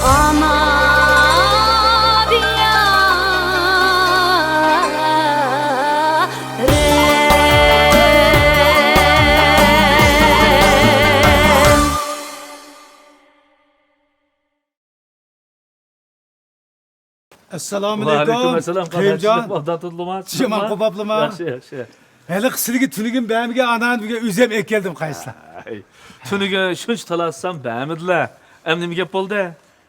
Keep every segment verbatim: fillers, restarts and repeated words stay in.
ئانا دىيارىم. ئەسسالامۇ ئەلەيكۇم. ۋەئەلەيكۇم ئەسسالام، قانداق كېيىمجان؟ ئىشلەپ، ئوبدان تۇردۇڭلارمۇ؟ يامان قوپۇپلىما؟ ياخشى، ياخشى. ھېلىقى سىلىگە تۈنۈگۈن بەرمىگەن ئانانى بۈگۈن ئۆزۈم ئەكەلدىم، قايسىلا. ئەي، تۈنۈگۈن شۇنچە تالاشسام بەرمىدىلە. ئەمدى نېمە گەپ بولدى؟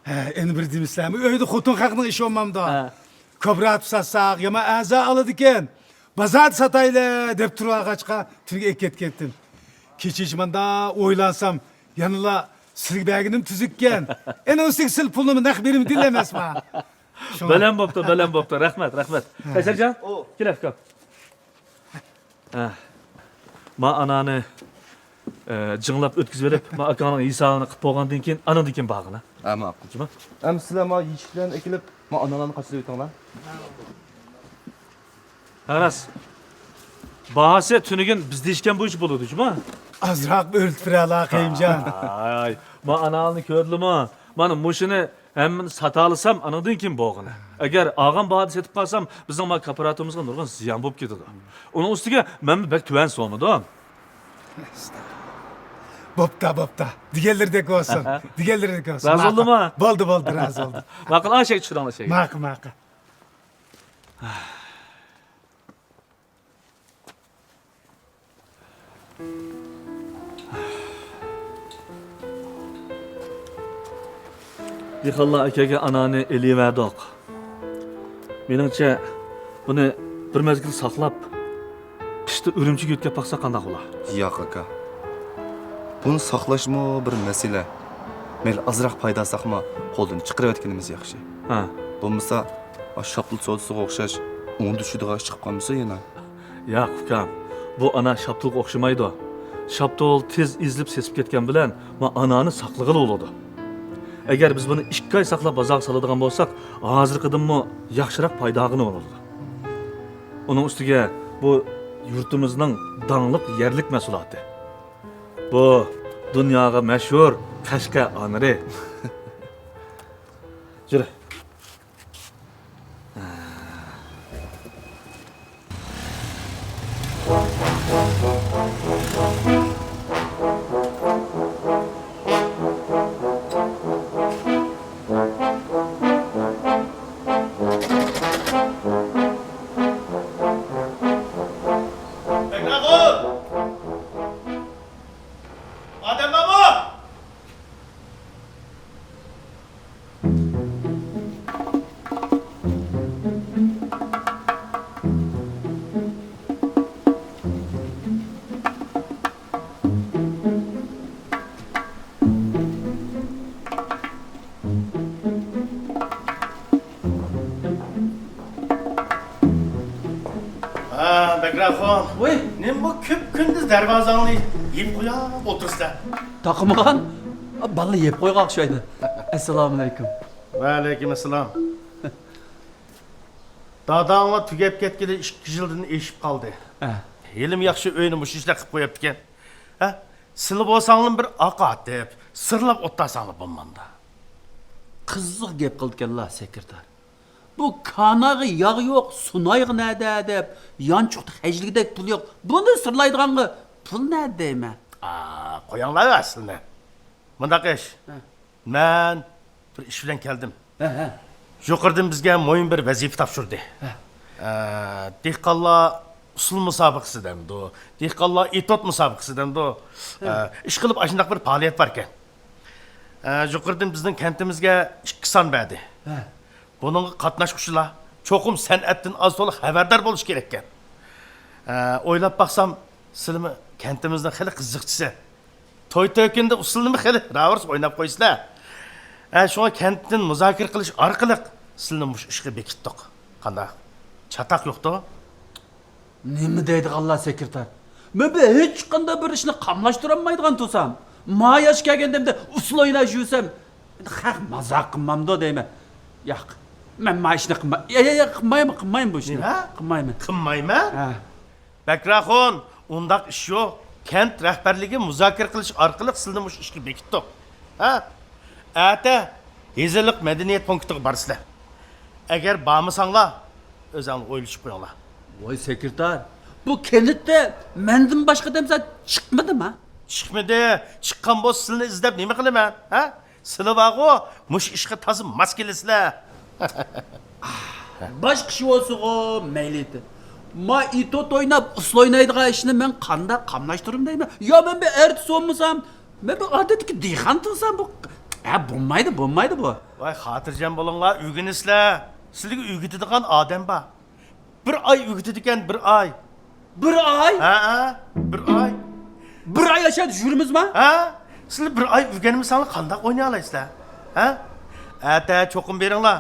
ھە، ئەنە بىر دېمىسىلەرمۇ، ئۆيدە خوتۇن خەقنىڭ ئىشى بولمامدۇ؟ ھە. كوپىراتىپ ساتساق، يامان ئەزا ئالىدىكەن. بازاردا ساتايلى دەپ تۇرۇۋالغاچقا، تۈنۈگۈن ئەكەپ كەتتىم. كېچىچە مۇنداق ئويلانسام، يەنىلا سىلگە بەرگىنىم تۈزۈككەن. ئەنە ئۇستىگە سىل پۇلنىمۇ نەق بېرىمىدىلا ئەمەسما؟ شۇڭا. بەلەن بوپتۇ، بەلەن بوپتۇ. رەھمەت، رەھمەت. ھە. قەيسەرجان، ئو. كېلە، ئۇكام. ھە. ما ئانانى، ئە، جىڭلاپ ئۆتكۈزۈۋېلىپ، ما ئاكاڭنىڭ ھېسابىنى قىلىپ بولغاندىن كېيىن، ئانىڭدىن كېيىن بارغىنا. ھە، ماقۇل. جۇما. ئەمدى سىلەر ما يېشىكلەرنى ئېكىلىپ، ما ئانانلارنى قاچىلىۋېتىڭلار. ھە، راست. باھاسى تۈنۈگۈن بىز دېيىشكەن بويىچە بولىدۇ، جۇما. ئازراق ئۆرلىتىپ بېرەلا، قېيىمجان. ئاي، ما ئانانى كۆردىلىمۇ؟ مانا مۇشۇنى ھەممىنى ساتالىسام، ئانىڭدىن كېيىن بولغىنى. ئەگەر ئالغان باھادا سېتىپ قالسام، بىزنىڭ ما كاپىراتىمىزغا نۇرغۇن زىيان بولۇپ كېتىدۇ. ئۇنىڭ ئۈستىگە مەنمۇ بەك تۆۋەن سومىدىم. بوپتا، بوپتا. دېگەنلىرىدەك بولسۇن. دېگەنلىرىدەك بولسۇن. رازى بولدىما؟ بولدى، بولدى، رازى بولدۇم. ماقۇل، ئاشەگە چۈشۈرۈڭلار، ئاشەگە. ماقۇل، ماقۇل. دېھقانلار ئاكىگە ئانانى ئېلىۋەردۇق. مېنىڭچە، بۇنى بىر مەزگىل ساقلاپ، قىشتا ئۈرۈمچىگە يۆتكەپ باقساق قانداق بولا؟ ياق، ئاكا. بۇنى ساقلاشمۇ بىر مەسىلە. مەيلى، ئازراق پايدا ئالساقمۇ، قولدىن چىقىرىۋەتكىنىمىز ياخشى. ھە. بولمىسا، ئاشۇ شاپتۇل سودىسىغا ئوخشاش ئوڭدا چۈشىدىغان ئىش چىقىپ قالمىسۇن يەنە. ياق، ئۇكام، بۇ ئانا شاپتۇلغا ئوخشىمايدۇ. شاپتۇل تېز ئېزىلىپ سېسىپ كەتكەن بىلەن، ما ئانانى ساقلىغىلى بولىدۇ. ئەگەر بىز بۇنى ئىككى ئاي ساقلاپ بازارغا سالىدىغان بولساق، ھازىرقىدىنمۇ ياخشىراق پايدا ئالغىلى بولىدۇ. ئۇنىڭ ئۈستىگە بۇ يۇرتىمىزنىڭ داڭلىق يەرلىك مەھسۇلاتى. بۇ دۇنياغا مەشھۇر قەشقەر ئانىرى. يۈرە. ئادەم بارمۇ؟ ھە، بەكرى ئاخۇن. ۋوي. نېمە بۇ كۈپكۈندۈز دەرۋازاڭنى يېپىپ قويۇپ ئولتۇرسىلەر؟ تاقىمىغان. بالىلار يېپىپ قويغان ئوخشايدۇ. ئەسسالامۇئەلەيكۇم. ۋەئەلەيكۇم ئەسسالام. داداڭلار تۈگەپ كەتكىلى ئىككى يىلدىن ئېشىپ قالدى. ھە. ھېلىمۇ ياخشى ئۆينى مۇشۇ ئىشلار قىلىپ قويۇپتىكەن. ھە؟ سىلى بولساڭلار بىر ئاق ئاتىپ، سىرلاپ ئولتۇرساڭلار بولمامدا. قىزىق گەپ قىلىدىكەنلا، سېكرېتار. بۇ كاناغا ياغ يوق، سۇنايغا نەدە دەپ، يانچۇقتا خەجلىگۈدەك پۇل يوق. بۇنى سىرلايدىغانغا پۇل نەدە دەيمەن؟ ئا، قويۇڭلار ئەسلىنى. مۇنداق ئىش. ھە. مەن بىر ئىش بىلەن كەلدىم. ھە، ھە. يۇقىرىدىن بىزگە مۇھىم بىر ۋەزىپە تاپشۇردى. ھە. ئە، دېھقانلار ئۇسسۇل مۇسابىقىسى دەمدۇ، دېھقانلار ئېتوت مۇسابىقىسى دەمدۇ، ھە. ئە، ئىشقىلىپ ئاشۇنداق بىر پائالىيەت باركەن. ئە، يۇقىرىدىن بىزنىڭ كەنتىمىزگە ئىككى سان بەردى. ھە. بۇنىڭغا قاتناشقۇچىلار چوقۇم سەنئەتتىن ئاز تولا خەۋەردار بولۇشى كېرەككەن. ئە، ئويلاپ باقسام، سىلىمۇ كەنتىمىزنىڭ خېلى قىزىقچىسى. توي-تۆكۈندە ئۇسسۇلنىمۇ خېلى راۋۇرۇس ئويناپ قويىسىلەر. ھە، شۇڭا كەنتتىن مۇزاكىرە قىلىش ئارقىلىق سىلىنى مۇشۇ ئىشقا بېكىتتۇق. قانداق؟ چاتاق يوقتۇ؟ نېمە دەيدىغانلار، سېكرېتار؟ مەن بۇ ھېچقانداق بىر ئىشنى قاملاشتۇرالمايدىغان تۇرسام، ما ياش كەلگەندىمدە ئۇسسۇل ئويناش يۈرسەم، خەق مازاق قىلمامدۇ دەيمەن. ياق، مەن ما ئىشنى قىلماي-، يا، يا، يا، قىلمايمەن، قىلمايمەن بۇ ئىشنى. نېمە؟ قىلمايمەن. قىلمايمەن؟ ھە. بەكرى ئاخۇن، ئۇنداق ئىش يوق. كەنت رەھبەرلىكى مۇزاكىرە قىلىش ئارقىلىق سىلىنى مۇشۇ ئىشقا بېكىتتۇق. ھە؟ ئەتە يېزىلىق مەدەنىيەت پونكىتىغا بارىسىلەر. ئەگەر بارمىساڭلار، ئۆزەڭلار ئويلىشىپ قويۇڭلار. ۋاي سېكرېتار، بۇ كەنتتە مەندىن باشقا دەمسە چىقمىدىما؟ چىقمىدى. چىققان بولسا سىلىنى ئىزدەپ نېمە قىلىمەن، ھە؟ سىلى بارغۇ، مۇشۇ ئىشقا تازا ماس كېلىسىلەر. باشقا ئىش بولسىغۇ مەيلى ئىدى. ما ئېتوت ئويناپ، ئۇسسۇل ئوينايدىغان ئىشنى مەن قانداق قاملاشتۇرۇم دەيمەن. يا مەن بىر ئارتىس بولمىسام، مەن بىر ئادەتتىكى دېھقان تۇرسام، بۇ، ھە، بولمايدۇ، بولمايدۇ بۇ. ۋاي، خاتىرجەم بولۇڭلار، ئۆگىنىسىلەر. سىلەرگە ئۆگىتىدىغان ئادەم بار. بىر ئاي ئۆگىتىدىكەن، بىر ئاي. بىر ئاي؟ ھە، ھە، بىر ئاي. بىر ئاي ئاشۇ يەردە يۈرىمىزما؟ ھە؟ سىلەر بىر ئاي ئۆگەنمىسەڭلار قانداق ئوينىيالايسىلەر؟ ھە؟ ئەتە چوقۇم بېرىڭلار.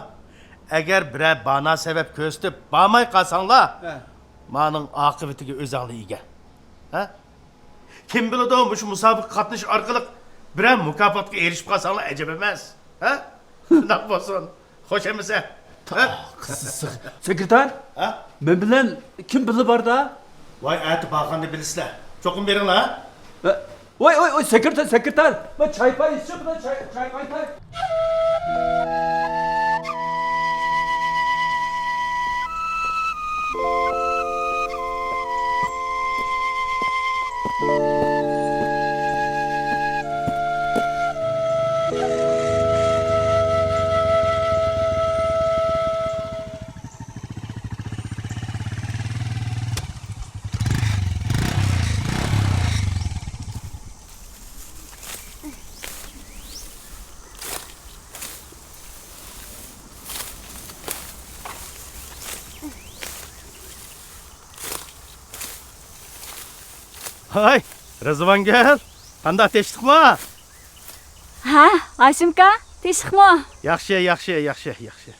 ئەگەر بىرەر بانا سەۋەب كۆرسىتىپ بارماي قالساڭلار، ھە، مانىڭ ئاقىۋىتىگە ئۆزەڭلار ئىگە. ھە؟ كىم بىلىدۇ، مۇشۇ مۇسابىقىگە قاتنىشىش ئارقىلىق بىرەر مۇكاپاتقا ئېرىشىپ قالساڭلار ئەجەب ئەمەس. ھە؟ شۇنداق بولسۇن. خوش ئەمىسە؟ ھە؟ سېكرېتار، ھە؟ مەن بىلەن كىم بىللە باردا؟ ۋاي، ئەتە بارغاندا بىلىسىلەر. چوقۇم بېرىڭلار، ھە؟ ۋاي، ۋاي، ۋاي، سېكرېتار، سېكرېتار. مەن چاي پاي ئىچىپ، مەن چاي، چاي قايتاي. ھاي، رىزۋانگۈل، قانداق، تىنچلىقمۇ؟ ھە، ھاشىمكا، تىنچلىقمۇ؟ ياخشى، ياخشى، ياخشى، ياخشى.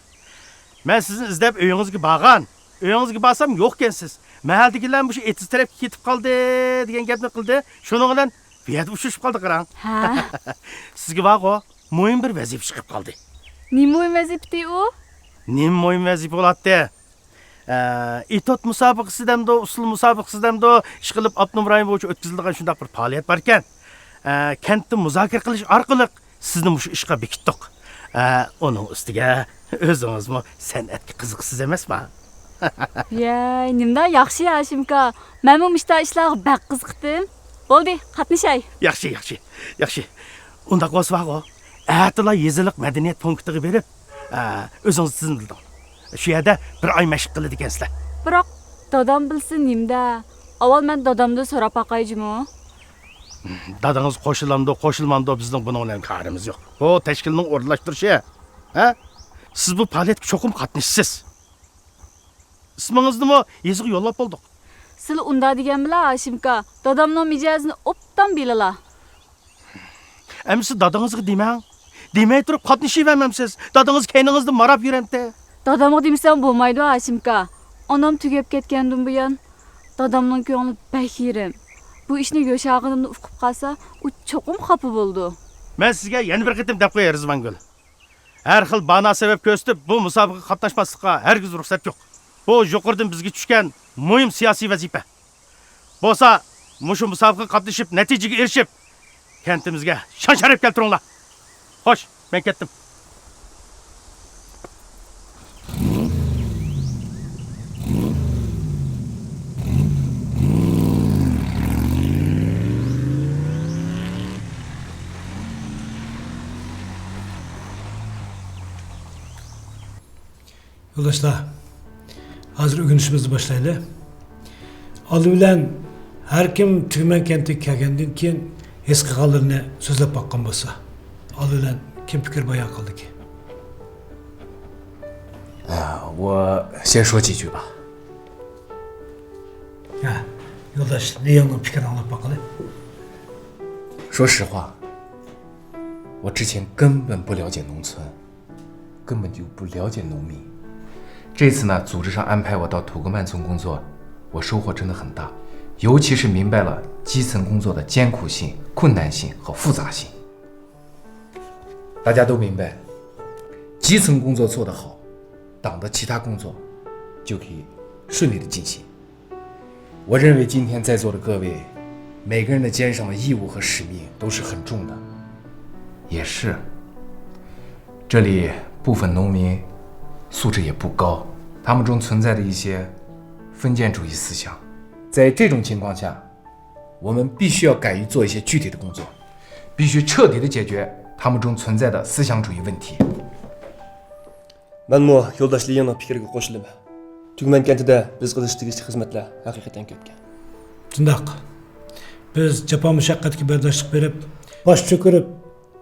مەن سىزنى ئىزدەپ ئۆيىڭىزگە بارغان. ئۆيىڭىزگە بارسام يوقكەنسىز. مەھەللىدىكىلەر مۇشۇ ئېتىز تەرەپكە كېتىپ قالدى دېگەن گەپنى قىلدى. شۇنىڭ بىلەن بۇ يەردە ئۇچرىشىپ قالدۇق، قاراڭ. ھە. سىزگە بارغۇ، مۇھىم بىر ۋەزىپە چىقىپ قالدى. نېمە مۇھىم ۋەزىپىتى ئۇ؟ نېمە مۇھىم ۋەزىپە بولاتتى؟ ئە، ئېتوت مۇسابىقىسى دەمدۇ، ئۇسسۇل مۇسابىقىسى دەمدۇ، ئىشقىلىپ ئاپتونوم رايون بويىچە ئۆتكۈزۈلىدىغان شۇنداق بىر پائالىيەت باركەن. ئە، كەنتتە مۇزاكىرە قىلىش ئارقىلىق سىزنى مۇشۇ ئىشقا بېكىتتۇق. ئە، ئۇنىڭ ئۈستىگە ئۆزىڭىزمۇ سەنئەتكە قىزىقىسىز ئەمەسما؟ يەي، نېمىدا ياخشى، ھاشىمكا. مەنمۇ مۇشۇنداق ئىشلارغا بەك قىزىقتىم. بولدى، قاتنىشاي. ياخشى، ياخشى، ياخشى. ئۇنداق بولسا بارغۇ، ئەتىلا يېزىلىق مەدەنىيەت پونكىتىغا بېرىپ، ئە، ئۆزىڭىز تىزىملىدىڭ. شۇ يەردە بىر ئاي مەشىق قىلىدىكەنسىلەر. بىراق، دادام بىلسە نېمىدە؟ ئاۋۋال مەن دادامدىن سوراپ باقاي جۇمۇ. دادىڭىز قوشۇلامدۇ، قوشۇلمامدۇ، بىزنىڭ بۇنىڭ بىلەن كارىمىز يوق. بۇ تەشكىلنىڭ ئورۇنلاشتۇرۇشى. ھە؟ سىز بۇ پائالىيەتكە چوقۇم قاتنىشىسىز. ئىسمىڭىزنىمۇ يېزىغا يوللاپ بولدۇق. سىلى ئۇنداق دېگەن بىلەن، ھاشىمكا، دادامنىڭ مىجەزىنى ئوبدان بىلىلا. ئەمىسە دادىڭىزغا دېمەڭ. دېمەي تۇرۇپ قاتنىشىۋەرمەمسىز؟ دادىڭىز كەينىڭىزدىن ماراپ يۈرەمتى؟ دادامغا دېمىسەم بولمايدۇ، ھاشىمكا. ئانام تۈگەپ كەتكەندىن بۇيان، دادامنىڭ كۆڭلى بەك يېرىم. بۇ ئىشنى يوشۇرغىنىمنى ئۇقۇپ قالسا، ئۇ چوقۇم خاپا بولىدۇ. مەن سىزگە يەنە بىر قېتىم دەپ قوياي، رىزۋانگۈل. ھەر خىل بانا سەۋەب كۆرسىتىپ، بۇ مۇسابىقىگە قاتناشماسلىققا ھەرگىز رۇخسەت يوق. بۇ يۇقىرىدىن بىزگە چۈشكەن مۇھىم سىياسىي ۋەزىپە. بولسا، مۇشۇ مۇسابىقىگە قاتنىشىپ، نەتىجىگە ئېرىشىپ، كەنتىمىزگە شان-شەرەپ كەلتۈرۈڭلار. خوش، مەن كەتتىم. يولداشلار، ھازىر ئۆگىنىشىمىزنى باشلايلى. ئالدى بىلەن ھەر كىم تۈگمەن كەنتىگە كەلگەندىن كېيىن ھېس قىلغانلىرىنى سۆزلەپ باققان بولسا. ئالدى بىلەن كىم پىكىر بايان قىلىدىكى؟ 呃，我先说几句吧。 ھە، يولداش لياڭنىڭ پىكرىنى ئاڭلاپ باققىلى. 说实话，我之前根本不了解农村，根本就不了解农民。这次呢，组织上安排我到土库曼村工作，我收获真的很大，尤其是明白了基层工作的艰苦性、困难性和复杂性。大家都明白，基层工作做得好，党的其他工作就可以顺利的进行。 我认为今天在座的各位，每个人的肩上的义务和使命都是很重的。也是，这里部分农民素质也不高，他们中存在着一些封建主义思想。在这种情况下，我们必须要敢于做一些具体的工作，必须彻底的解决他们中存在的思想主义问题。 مەنمۇ يولداش لىيىڭنىڭ پىكرىگە قوشۇلىمەن. تۈگمەن كەنتىدە بىز قىلىش تېگىشلىك خىزمەتلەر ھەقىقەتەن كۆپكەن. شۇنداق. بىز جاپا مۇشەققەتكە بەرداشلىق بېرىپ، باش چۆكۈرۈپ،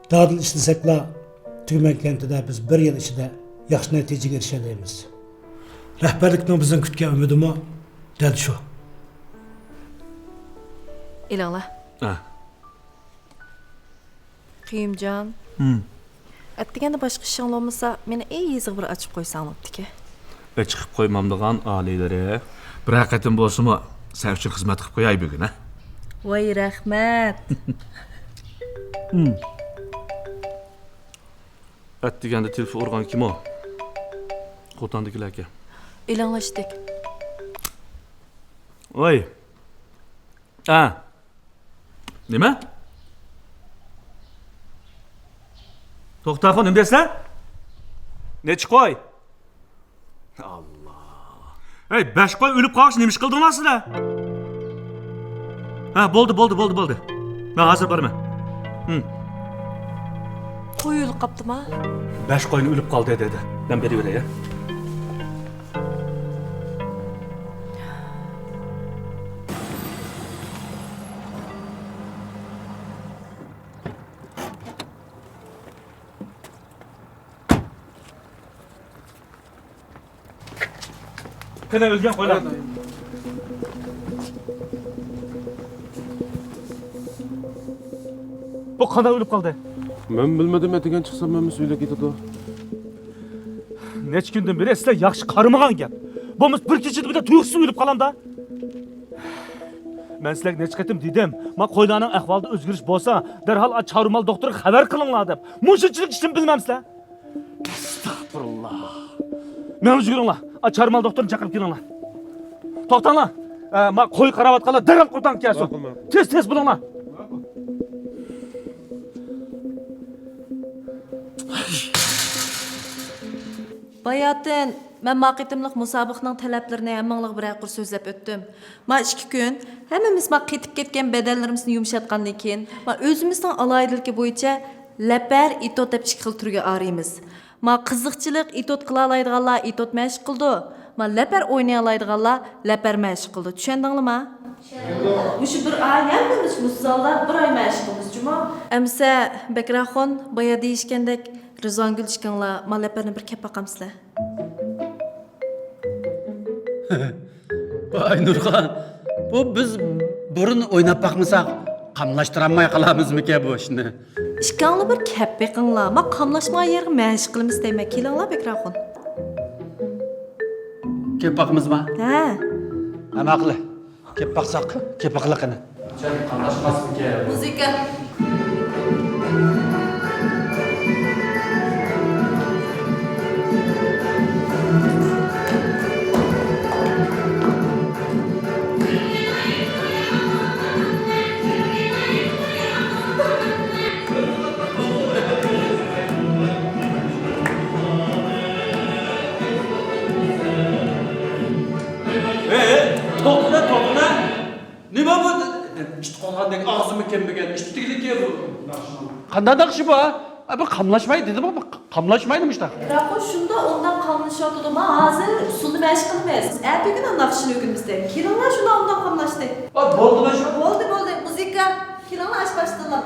دادىل ئىشلىسەكلا، تۈگمەن كەنتىدە بىز بىر يىل ئىچىدە ياخشى نەتىجىگە ئېرىشەلەيمىز. رەھبەرلىكنىڭ بىزدىن كۈتكەن ئۈمىدىمۇ دەل شۇ. ئېلىڭلار. ھە. قېيۇمجان. ھىم. ئەتىگەندە باشقا ئىشىڭ بولمىسا، مېنى ئېيىزغا بىر ئاچىقىپ قويساڭ بوپتىكەن. ئېچىقىپ قويمامدىغان ئالىيلىرى. بىرەر قېتىم بولسىمۇ سەن ئۈچۈن خىزمەت قىلىپ قوياي بۈگۈن، ھە؟ ۋاي رەھمەت. ئەتىگەندە تېلېفون ئۇرغان كىم ئۇ؟ قوتاندىكىلەركەن. ئېلىڭلاشتەك. ۋاي. ھە. نېمە؟ توختاخۇ، نېمە دەيسىلەر؟ نەچچە قوي؟ ئاللا. ھەي، بەش قوي ئۆلۈپ قالغاچ نېمە ئىش قىلدىڭلار سىلەر؟ ھە، بولدى، بولدى، بولدى، بولدى. مەن ھازىر بارىمەن. ھىم. قوي ئۆلۈپ قاپتىما؟ بەش قوينى ئۆلۈپ قالدى دېدى. مەن بېرىۋېرەي، ھە. قېنى ئۆلگەن قويلار. بۇ قانداق ئۆلۈپ قالدى؟ مەن بىلمىدىم، ئەتىگەن چىقسام ھەممىسى ئۆلۈپ كېتىدۇ. نەچچە كۈندىن بېرى سىلەر ياخشى قارىمىغان گەپ. بولمىسا بىر كېچىدە بىردە تۇيۇقسىز ئۆلۈپ قالامدا. مەن سىلەرگە نەچچە قېتىم دېدىم، ما قويلارنىڭ ئەھۋالىدا ئۆزگىرىش بولسا، دەرھال ئا چارۋىمال دوختۇرغا خەۋەر قىلىڭلار دەپ. مۇشۇنچىلىك ئىشنى بىلمەمسىلەر؟ ئەستەغپۇرۇللا. مېڭىپ يۈگۈرۈڭلار. ئا چارۋىمال دوختۇرنى چاقىرىپ كېلىڭلار. توختاڭلار. ئە، ما قوي قاراۋاتقانلار دەرھال قوتانغا كەلسۇن. تېز، تېز بولۇڭلار. باياتىن، مەن ما قېتىملىق مۇسابىقىنىڭ تەلەپلىرىنى ھەممىڭلارغا بىرەر قۇر سۆزلەپ ئۆتتۈم. ما ئىككى كۈن، ھەممىمىز ما قېتىپ كەتكەن بەدەنلىرىمىزنى يۇمشاتقاندىن كېيىن، ما ئۆزىمىزنىڭ ئالاھىدىلىكى بويىچە لەپەر، ئېتوت دەپ ئىككى خىل تۈرگە ئايرىيمىز. ما قىزىقچىلىق ئېتوت قىلالايدىغانلار ئېتوت مەشىق قىلىدۇ، ما لەپەر ئوينىيالايدىغانلار لەپەر مەشىق قىلىدۇ. چۈشەندىڭلىما؟ چۈشەندۇق. مۇشۇ بىر ئاي ھەممىمىز مۇشۇ زالدا بىر ئاي مەشىق قىلىمىز جۇمۇ. ئەمىسە بەكراخۇن، بايا دېيىشكەندەك، رىزۋانگۈل ئىككىڭلار ما لەپەرنى بىر كەپ باقامسىلەر؟ ۋاي نۇرخان، بۇ بىز بۇرۇن ئويناپ باقمىساق قاملاشتۇرالماي قالامىزمىكەن بۇ ئىشنى؟ ئىككىڭلار بىر كەپ بېقىڭلار، ما قاملاشمىغان يەرگە مەشىق قىلىمىز دەيمەن، كېلىڭلار بەكراخۇن. كەپ باقىمىزما؟ ھە. ھە ماقۇل. كەپ باقساق، كەپ باقىلى قېنى. مۇزىكا. ھەي، توختىدە، توختىدە. نېمە بۇ؟ ئىت قوغلىغاندەك ئاغزىمۇ كەممىگەن، ئىت تېگىلىكى بۇ. قانداق ناخشا بۇ؟ ئا، بۇ قاملاشماي دېدىم، بۇ قاملاشمايدۇ مۇشۇنداق. بىراق ئۇ شۇنداق ئوبدان قاملىشىۋاتىدۇ. ما ھازىر ئۇسسۇلنى مەشىق قىلىمىز. ئەتىگۈنلا ناخشىنى ئۆگىنىمىز دەيمەن. كېلىڭلار، شۇنداق ئوبدان قاملاشتى. ئا، بولدىما شۇ؟ بولدى، بولدى. مۇزىكا. كېلىڭلار، ئاش باشلىدىلا.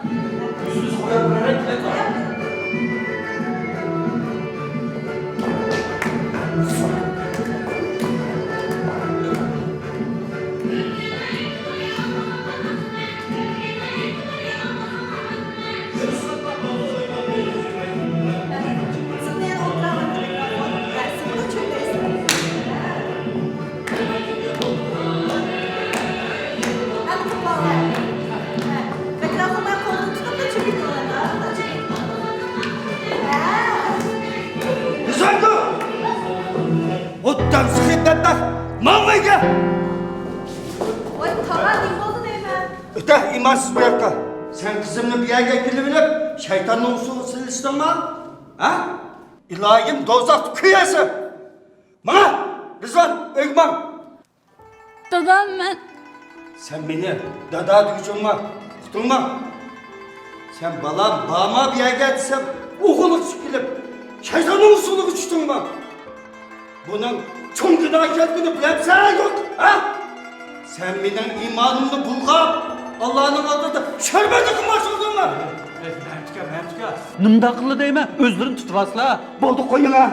Исанду! Оттан сыхит даттах! Маңлайга! ۋاي تاغا، نېمە بولدى دەيمەن؟ ئۆتە ئىمانسىز بۇ ياققا. سەن قىزىمنى بۇ يەرگە ئەكېلىۋېلىپ، شەيتاننىڭ ئۇسۇلىغا سېلىشتىڭما؟ ھە؟ ئىلاھىم، دوزاختا كۆيەسەن! ماڭا! رىزۋان، ئۆيگە ماڭ! دادا، مەن. سەن مېنى دادا دېگۈچۈڭما؟ ئۇقتۇڭما؟ سەن بالام بارما بۇ يەرگە دېسەم، ئوغۇللۇق چۈشۈپ كېلىپ، شەيتاننىڭ ئۇسۇلىغا چۈشتۈڭما؟ بۇنىڭ چوڭ گۇناھ ئىكەنلىكىنى بىلەمسەن يوق، ھە؟ سەن مېنىڭ ئىمانىمنى بۇلغاپ، ئاللانىڭ ئالدىدا شەرمەندە قىلماقچى بولدۇڭما؟ ئەي، مەمتىكا، مەمتىكا. نېمانداق قىلدى دەيمەن، ئۆزلىرىنى تۇتۇۋالسىلا. بولدى، قويۇڭا.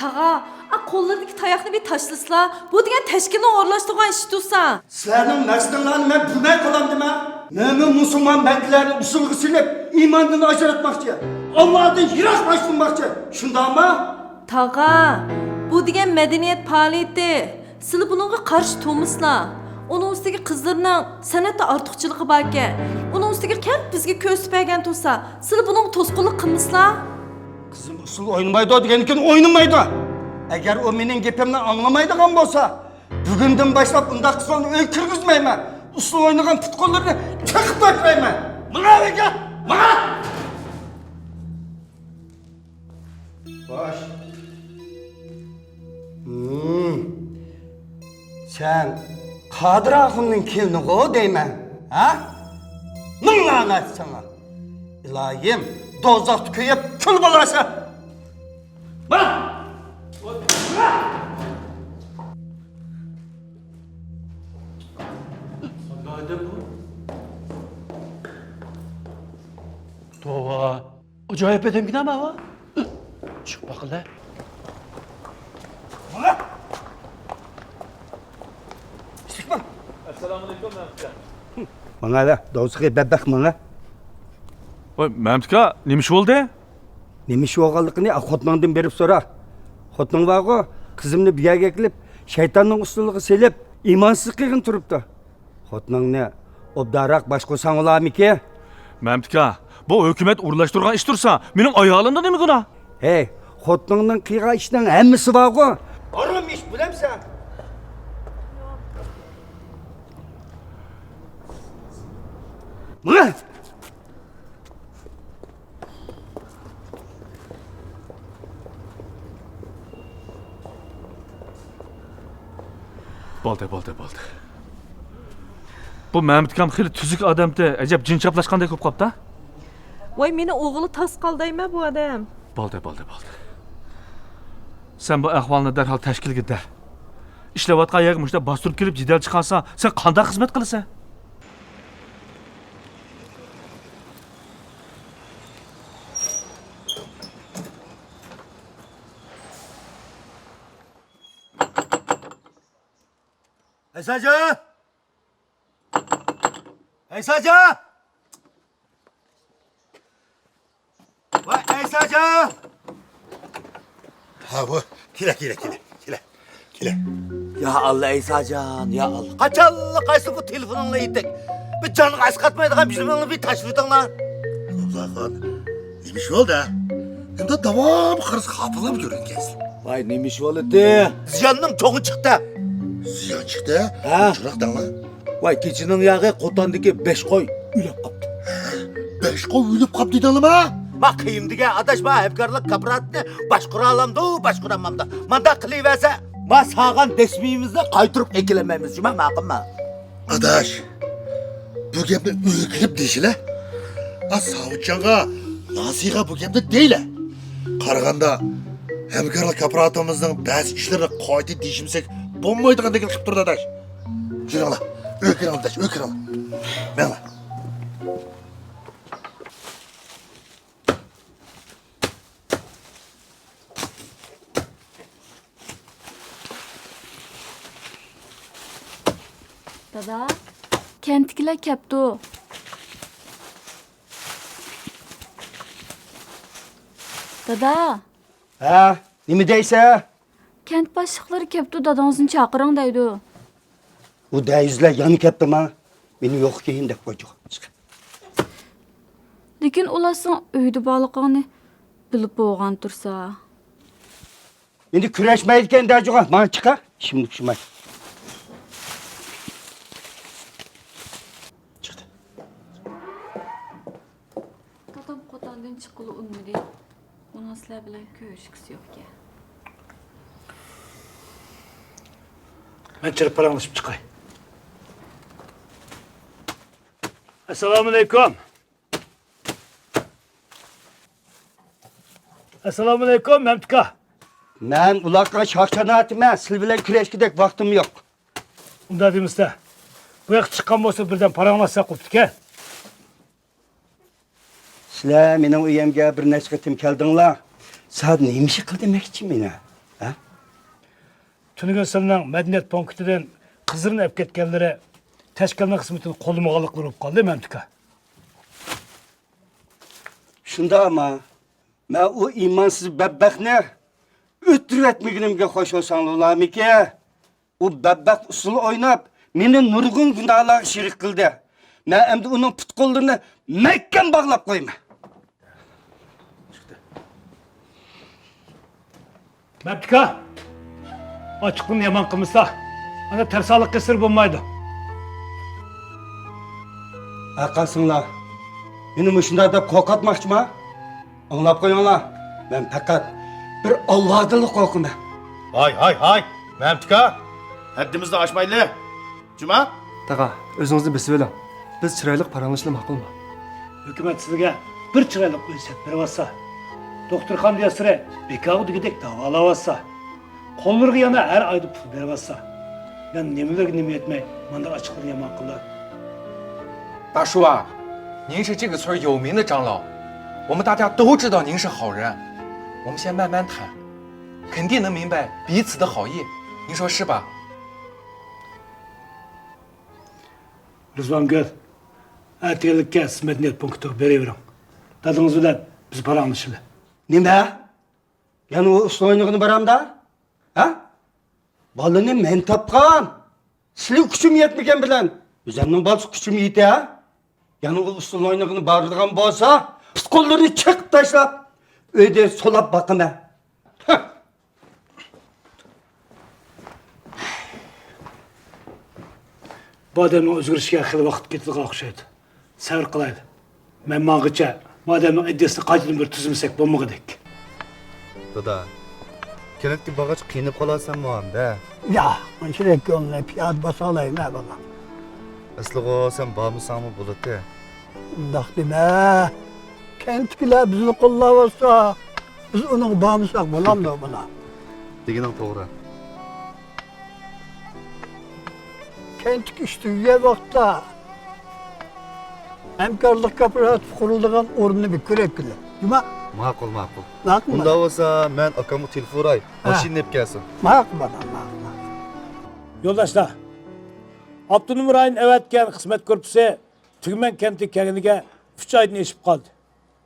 تاغا، ئا قوللىرىدىكى تاياقنى بىر تاشلىسىلا. بۇ دېگەن تەشكىلنىڭ ئورۇنلاشتۇرغان ئىشى تۇرسا. سىلەرنىڭ مەقسىتىڭلارنى مەن بىلمەي قالامدىمەن؟ مۆمىن مۇسۇلمان بەندىلەرنى ئۇسۇلغا سېلىپ، ئىماندىن ئاجراتماقچى، ئاللادىن يىراقلاشتۇرماقچى، شۇنداقمۇ؟ تاغا، بۇ دېگەن مەدەنىيەت پائالىيىتى. سىلى بۇنىڭغا قارشى تۇرمىسىلا. ئۇنىڭ ئۈستىگە قىزلىرىنىڭ سەنئەتتە ئارتۇقچىلىقى باركەن. ئۇنىڭ ئۈستىگە كەپ بىزگە كۆرسىتىپ بەرگەن تۇرسا، سىلى بۇنىڭغا توسقۇنلۇق قىلمىسىلا. قىزىم ئۇسسۇل ئوينىمايدۇ دېگەندىكىن ئوينىمايدۇ. ئەگەر ئۇ مېنىڭ گېپىمنى ئاڭلىمايدىغان بولسا، بۈگۈندىن باشلاپ ئۇنداق قىزلارنى ئۆيگە كىرگۈزمەيمەن. ئۇسسۇل ئوينىغان پۇت-قوللىرىنى چېقىپ تاشلايمەن. ماڭا ئۆيگە! ماڭا! خوش. ھىم. سەن قادىر ئاخۇننىڭ كېلىنىغۇ دەيمەن، ھە؟ مىڭ لەنەت ساڭا. ئىلاھىم، دوزاختا كۆيۈپ كۈل بولارسەن. مانا! توۋا. ئاجايىپ ئادەمكەن ئەمما ئۇ. چىقىپ باقىلى. ماڭا! ئىشىك ماڭ! ئەسسالامۇئەلەيكۇم، مەمتىكا. ماڭا ۋە، دوزىخى بەبەخ ماڭا. ۋاي، مەمتىكا، نېمە ئىش بولدى؟ نېمە ئىش بولغانلىقىنى خوتۇنۇڭدىن بېرىپ سورا. خوتۇنۇڭ بارغۇ، قىزىمنى بۇ يەرگە ئەكېلىپ، شەيتاننىڭ ئۇسۇلىغا سېلىپ، ئىمانسىز قىلغىنى تۇرۇپتۇ. خوتۇنۇڭنى ئوبدانراق باشقۇرساڭلارمىكىن؟ مەمتىكا، بۇ ھۆكۈمەت ئورۇنلاشتۇرغان ئىش تۇرسا، مېنىڭ ئايالىمدا نېمە گۇناھ؟ ھەي، خوتۇنۇڭنىڭ قىلغان ئىشىنىڭ ھەممىسى بارغۇ. ھارام ئىش بىلەمسەن؟ ماڭا! بولدى، بولدى، بولدى. بۇ مەمتىكام خېلى تۈزۈك ئادەمتى، ئەجەب جىن چاپلاشقاندەك بولۇپ قاپتا. ۋاي، مېنى ئوغلى تاس قالدايمەن بۇ ئادەم. بولدى، بولدى، بولدى. سەن بۇ ئەھۋالنى دەرھال تەشكىلگە دەر. ئىشلەۋاتقان يەرگە مۇشۇنداق باستۇرۇپ كېلىپ جېدەل چىقارسا، سەن قانداق خىزمەت قىلىسەن؟ ئەيساجان! ئەيساجان! ۋاي، ئەيساجان! ھە، ۋۇ، كېلە، كېلە، كېلە، كېلە، كېلە. يا ئاللا، ئەيساجان، يا ئاللا. قاچانلا قايسى بۇ تېلېفونۇڭلا يېتەك. بىر جانغا ئەسقاتمايدىغان بىزنى بىر تاشلىۋېتىڭلار. ئابلاخان، نېمە ئىش بولدى؟ نېمىنداق داۋام قارىسا خاپىلاپ يۈرگەنسىز؟ ۋاي، نېمە ئىش بولدى؟ زىياننىڭ چوڭى چىقتى. زىيان چىقتى؟ ھە. چىراغ دەڭلار. ۋاي، كېچىنىڭ ياغى قوتاندىكى بەش قوي ئۆلۈپ قاپتۇ. بەش قوي ئۆلۈپ قاپتۇ دېدىڭلارمۇ؟ ما قېيىم دېگەن ئاداش ما ھەمكارلىق كاپىراتىنى باشقۇرالامدۇ، باشقۇرالمامدۇ؟ مانداق قىلىۋەرسە، ما سالغان دەسمىيىمىزنى قايتۇرۇپ ئەكېلەلمەيمىز جۇما، ماقۇلمۇ؟ ئاداش، بۇ گەپنى ئۆيگە كېلىپ دېيىشىلە. ئا، ساۋۇتجانغا، ناسىيغا بۇ گەپنى دەيلە. قارىغاندا، ھەمكارلىق كاپىراتىمىزنىڭ بەزى ئىشلىرىنى قايتا دېيىشمىسەك بولمايدىغاندەك قىلىپ تۇرىدۇ، ئاداش. يۈرۈڭلار، ئۆيگە كىرىڭلار، ئاداش، ئۆيگە كىرىڭلار. مېڭىڭلار. دادا، كەنتتىكىلەر كەپتۇ. دادا. ھە، نېمە دەيسە؟ كەنت باشلىقلىرى كەپتۇ، دادىڭىزنى چاقىرىڭ دەيدۇ. ئۇ دەيزلەر يەنە كەپتۇما؟ مېنى يوق كېيىن دەپ قويچۇق. چىق. لېكىن ئۇلار سېنىڭ ئۆيدە بارلىقىڭنى بىلىپ بولغان تۇرسا. مېنى كۆرەشمەيدىكەن دەجۇغا، ماڭا چىقا، ئىشىمنى پۇشۇماي. چىقتى. دادام قوتاندىن چىققىلى ئۇنىمىدى. ئۇنىڭ سىلەر بىلەن كۆرۈش ئىككىسى يوق ئىكەن. مەن چىرىپ پاراڭلىشىپ چىقاي. ئەسسالامۇئەلەيكۇم. ئەسسالامۇئەلەيكۇم، مەمتىكا. مەن ئۇلارغا شاخ-شانە ئاتىمەن، سىلى بىلەن كۈرەشكۈدەك ۋاقتىم يوق. ئۇنداق دېمىسە، بۇ ياققا چىققان بولسا بىردەم پاراڭلاشساق بوپتىكەن. سىلەر مېنىڭ ئۆيۈمگە بىر نەچچە قېتىم كەلدىڭلار. سىلەر نېمە ئىش قىل دېمەكچى مېنى؟ ھە؟ تۈنۈگۈن سىلىنىڭ مەدەنىيەت پونكىتىدىن قىزلىرىنى ئەپ كەتكەنلىرى تەشكىلنىڭ خىزمىتىنى قوللىمىغانلىقلىرى بولۇپ قالدى، مەمتىكا. شۇنداقما؟ مەن ئۇ ئىمانسىز بەتبەختنى ئۆلتۈرۈۋەتمىگىنىمگە خوش بولساڭلارمىكى؟ ئۇ بەتبەخت ئۇسسۇل ئويناپ، مېنى نۇرغۇن گۇناھلارغا شېرىك قىلدى. مەن ئەمدى ئۇنىڭ پۇت-قوللىرىنى مەھكەم باغلاپ قويىمەن. مەپتىكا، ئاچچىقىڭنى يامان قىلمىسا، ئانا تەرسالىق قىلسىرى بولمايدۇ. ھە، قارىسىڭلار، مېنى مۇشۇنداق دەپ قورقۇتماقچىما؟ ئاڭلاپ قويۇڭلار، مەن پەقەت بىر ئاللادىنلا قورقىمەن. ھاي، ھاي، ھاي، مەمتىكا! ھەددىمىزدىن ئاشمايلى. جۇما؟ تاغا، ئۆزىڭىزنى بېسىۋېلىڭ. بىز چىرايلىق پاراڭلىشىشنى ماقۇلمۇ؟ ھۆكۈمەت سىزگە بىر چىرايلىق ئۆي سېتىپ بېرىۋاتسا، دوختۇرخانىدا ياتسىرى بىكارغا دېگۈدەك داۋالاۋاتسا، قوللىرىغا يەنە ھەر ئايدا پۇل بېرىۋاتسا، مەن نېمىلەرگە نېمە يەتمەي مانداق ئاچچىقىمنى يامان قىلدىم؟ 大叔啊，您是这个村儿有名的长老，我们大家都知道您是好人，我们先慢慢谈，肯定能明白彼此的好意，您说是吧？ رىزۋانگۈل، ئەتىگەنلىككە سىز مەدەنىيەت پونكىتىغا بېرىۋېرىڭ. دادىڭىز بىلەن بىز پاراڭلىشىلى. نېمە؟ يەنە ئۇ ئۇسسۇل ئوينىغىنى بارامدا؟ ھە؟ بالىنى مەن تاپقان. سىلى كۈچۈم يەتمىگەن بىلەن ئۆزۈمنىڭ بالىسى كۈچۈم يېتە. يەنە ئۇ ئۇسسۇل ئوينىغىنى بارىدىغان بولسا، پۇت-قوللىرىنى چېقىپ تاشلاپ، ئۆيدە سولاپ باقىمەن. ھە. بۇ ئادەمنىڭ ئۆزگىرىشىگە خېلى ۋاقىت كېتىدىغان ئوخشايدۇ. سەۋر قىلايلى. مەن ماڭغىچە بۇ ئادەمنىڭ ئىدىيىسىنى قايتىدىن بىر تۈزمىسەك بولمىغۇدەك. دادا، كەنتكە بارغاچ قىينىپ قالارسەنمۇ ئەمدى؟ ياق، مۇنچىلىك يولنى پىيادە باسالايمەن بالام. ئەسلىغۇ سەن بارمىساڭمۇ بولاتتى. ئۇنداق دېمە. كەنتتىكىلەر بىزنى قوللاۋاتسا، بىز ئۇنىڭغا بارمىساق بولامدۇ، بالام؟ دېگىنىڭ توغرا. كەنتتىكى ئىش تۈگىگەن ۋاقىتتا ھەمكارلىق كوپىراتىپى قۇرۇلىدىغان ئورۇننى بىر كۆرەيلى. جۇما؟ ماقۇل، ماقۇل. ماقۇلمۇ؟ ئۇنداق بولسا، مەن ئاكامغا تېلېفون ئۇراي، ھە، ماشىنىنى ئېلىپ كەلسۇن. ماقۇل، بالام، ماقۇل، ماقۇل. يولداشلار، ئاپتونوم رايون ئەۋەتكەن خىزمەت گۇرۇپپىسى تۈگمەن كەنتىگە كەلگىنىگە ئۈچ ئايدىن ئېشىپ قالدى.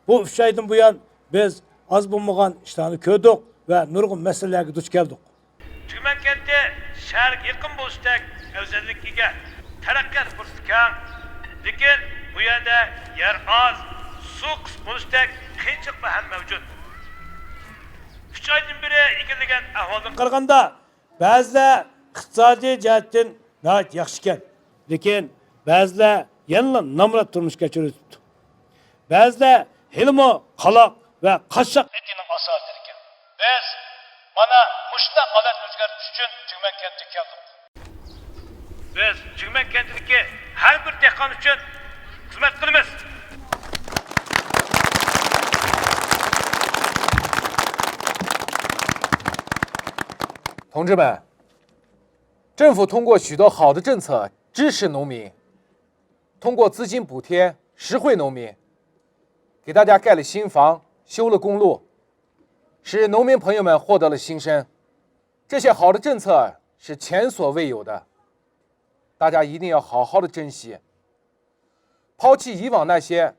بۇ ئۈچ ئايدىن بۇيان بىز ئاز بولمىغان ئىشلارنى كۆردۇق ۋە نۇرغۇن مەسىلىلەرگە دۇچ كەلدۇق. تۈگمەن كەنتى شەھەرگە يېقىن بولۇشتەك ئەۋزەللىككە ئىگە، تەرەققىيات پۇرسىتى كەڭ، لېكىن بۇ يەردە يەر ئاز، سۇ قىس بولۇشتەك قىيىنچىلىقلار ھەم مەۋجۇت. ئۈچ ئايدىن بېرى ئىگىلىگەن ئەھۋالدىن قارىغاندا، بەزىلەر ئىقتىسادىي جەھەتتىن ناھايىتى ياخشىكەن، لېكىن بەزىلەر يەنىلا نامرات تۇرمۇش كەچۈرۈۋېتىپتۇ. بەزىلەر ھېلىمۇ قالاق ۋە قاششاق ئىت ئېتىنىڭ ئاسارىتىدىكەن. بىز مانا مۇشۇنداق ھالەتنى ئۆزگەرتىش ئۈچۈن تۈگمەن كەنتىگە كەلدۇق. بىز تۈگمەن كەنتىدىكى ھەر بىر دېھقان ئۈچۈن خىزمەت قىلىمىز. 同志们，政府通过许多好的政策支持农民，通过资金补贴实惠农民，给大家盖了新房，修了公路，使农民朋友们获得了新生。这些好的政策是前所未有的，大家一定要好好的珍惜，抛弃以往那些